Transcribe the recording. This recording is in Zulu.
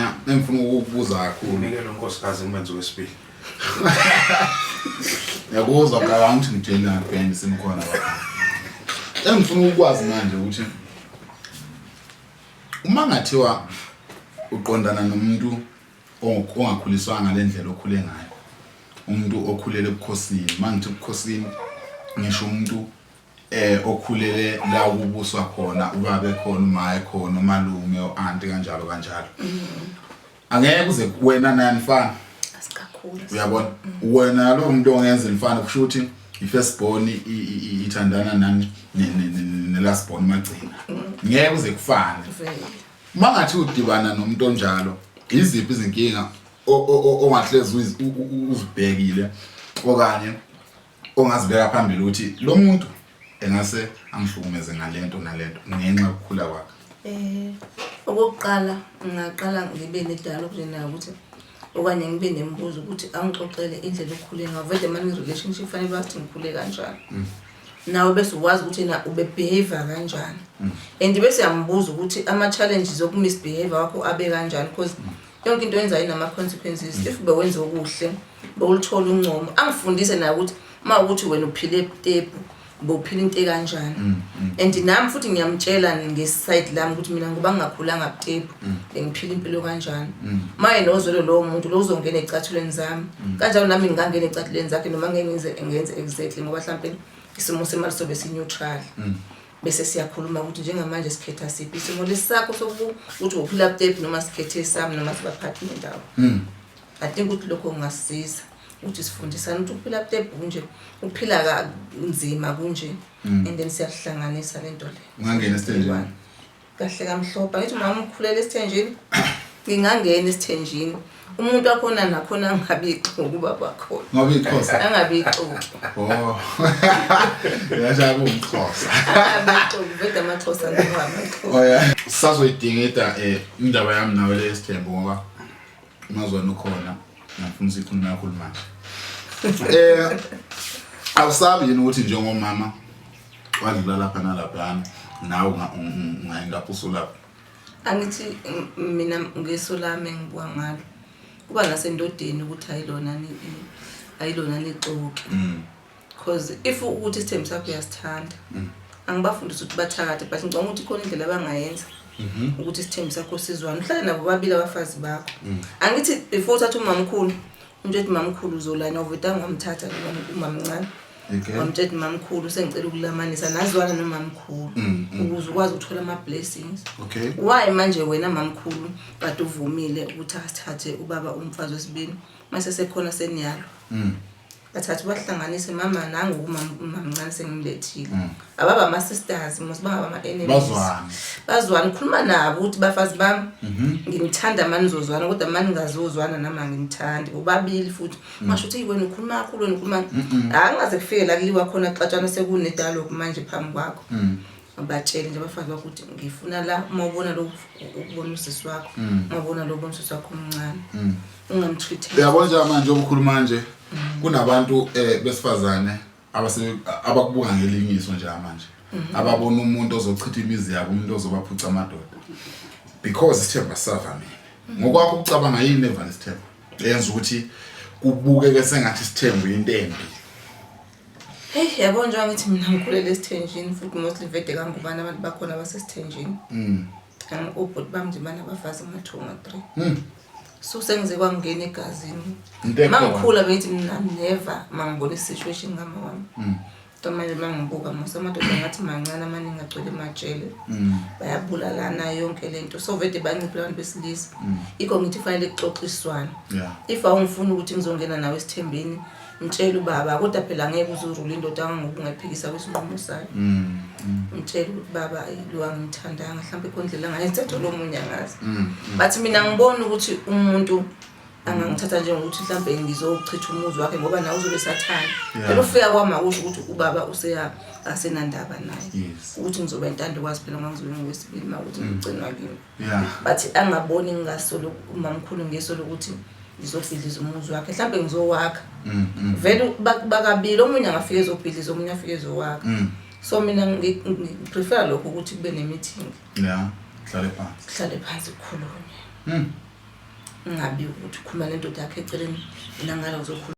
Mina engifuna ukukubuza kakhulu. Nike lo nkosikazi ngimenze wesibili. Ngiyakuzwa mntaka, ngithi ngitshela band simkhona lapha. Engifuna ukwazi manje ukuthi uma ngathiwa uqondana nomuntu ongakhuliswanga ngale ndlela okhule ngayo, umuntu okhulele ebukhosini, uma ngithi ebukhosini ngisho umuntu okhulele la kubuswa khona, ubaba ekhona, uma ekhona, umalume, u-anti, kanjalo kanjalo, angeke uze wena naye nifana. Asikakhulu. Uyabona, wena lo muntu ongenza nifana, kusho ukuthi i-first born ithandana nani ne-last born magcina, ngeke uze kufane. Vele. Uma ngathi udibana nomuntu onjalo, iziphi izinkinga ongahlezi uzibhekile okanye ongazibeka phambili ukuthi lo muntu engase angihlukumeze ngalento nalento ngenxa yokukhula kwakhe? Okokuqala ngingaqala ngibe ne-dialogue nje naye ukuthi okanye ngibe nemibuzo ukuthi angixoxele indlela okhule ngayo. Vele manje i-relationship fanele bathi ngikhule kanjani. Nawe bese uwazi ukuthi yena ube-behave kanjani. And bese yambuza ukuthi ama-challenges oku-misbehave wakho abe kanjani, because yonke into oyenzayo inama-consequences. If bewenza okuhle, bewulithola uncomo. Angifundise naye ukuthi uma ukuthi wena uphile ebutepu, bowuphila into ekanjani. And nami futhi ngiyamtshela nge-side lami ukuthi mina ngoba ngingakhulanga butepu, bengiphila impilo kanjani. Maye nozwelo lowo muntu lo uzongena ey'cathulweni zami. Kanjalo nami ngingangena ey'cathulweni zakhe, noma ngeke ngize ngenze exactly ngoba mhlampe isimo semali sobe si-neutral. Bese siyakhuluma ukuthi njengamanje sikhetha siphi isimo lesi sakho sokuthi uphila butepu noma sikhethe esami noma sibaphathi nendawo. I think ukuthi lokho kungasisiza ukuthi sifundisane ukuthi ukuphila butepu kunje, ukuphila kanzima kunje, and then siyakuhlanganisa lento le. Ungangena esithenjini? Kahle kamhlophe. Angithi umama ukhulela esithenjini? Ngingangena esithenjini. Umuntu wakhona nakhona angabi ixoki ubaba wakhona. Ngoba iXhosa. Angabi ixoki. Oh. Yasha kuwumXhosa. Angabi ixoki, vele amaXhosa ngewamaxoki. Oh yeah. Sazoyidingida indaba yami nawe le esithembu ngoba umazwana ukhona, ngifuna sikhulume kakhulu manje. Awusabi yini ukuthi njengomama wadlula lapha nalaphana nawe ungayenda usulapha? Angithi mina ngeso lami engibuka ngalo kuba nasendodeni ukuthi ayilona nixoki. Because if ukuthi isithembu sakho uyasithanda, angibafundisi ukuthi bathakathe, but ngicabanga ukuthi khona indlela abangayenza ukuthi isithembu sakho sizwane. Uhlale nabo babili abafazi bakho. Angithi before uthatha umamkhulu, umtshela ukuthi mamkhulu uzolanya, uveta ngamthatha umamncane. Wamtshela ukuthi mamkhulu sengicela ukulamanisa, nazwana nomamkhulu ukuze ukwazi ukuthola ama-blessings. Why manje wena mamkhulu kade uvumile ukuthi asithathe ubaba umfazi wesibili, mase sekhona seniyalwa? Bathatha bahlanganise mama nangu umamncane sengimlethile. Ababa ama-sisters mos bangaba ama-enemies. Bazwane. Bazwane, khuluma nabo ukuthi bafazi bami ngimthanda mani nizozwana, kodwa mani ngazozwana nami angimthandi. Bobabili futhi. Ngasho ukuthi wena ukhuluma kakhulu, wena ukhuluma. Angaze kufike la kuliwa khona kuxatshana sekune-dialogue manje phambi kwakho. Batshele nje abafazi bakho ukuthi ngifuna la uma ubona lo ukubona usisi wakho, uma ubona lo ubona usisi wakho omncane. Ungamtreat. Uyabona nje manje obukhuluma nje kunabantu besifazane abase abakubuka ngelinye iso nje manje. Ababona umuntu ozochitha imizi yabo, umuntu ozobaphuca amadoda. Because isithemba sisavamile. Ngokwakho ukucabanga yini evana isithemba? Yenza ukuthi kubukeke sengathi isithembu into embi. Hey, yabo njengoba ngithi mina ngikhulele esithenjini futhi mostly vede kangubani abantu bakhona basesithenjini. Obhuti bami nje banabafazi nga-2 nga-3. So sengize kwangena egazini. Into ekhona. Mangikhula bengithi mina never mangibona i-situation ngama wami. Kodwa manje mangibuka mos amadoda ngathi mancane amaningi agcwele emajele. Bayabulalana yonke lento. So vede banciphile abantu besilisa. Ikho ngithi fanele kuxoxiswane. If awungifuni ukuthi ngizongena nawe esithembeni, mtshele ubaba, kodwa phela angeke uze urule indoda ngoba ungayiphikisa kwisinqumo sayo. Mtshele ukuthi baba lo angimthandanga, mhlawumbe khona indlela angayithatha lo munye angazi. But mina ngibona ukuthi umuntu angangithatha njengokuthi mhlawumbe ngizochitha umuzi wakhe ngoba nawe uzobe sathanda. Phela ufika kwami akusho ukuthi ubaba useya asenandaba naye. Ukuthi ngizoba intandokazi phela ngoba ngizobe ngowesibili uma ukuthi ngigcinwa kimi. But angaboni ngingasolo umamkhulu ngeso lokuthi ngizobhidliza umuzi wakhe, mhlawumbe ngizowakha. Vele bakabili, omunye angafika ezobhidliza, omunye afike ezowakha. So mina ngi-prefer lokho ukuthi kube ne-meeting. Kuhlale phansi. Kuhlale phansi kukhulunywe. Ungabi ukuthi ukhuluma nendoda yakho eceleni, nangala uzokhuluma.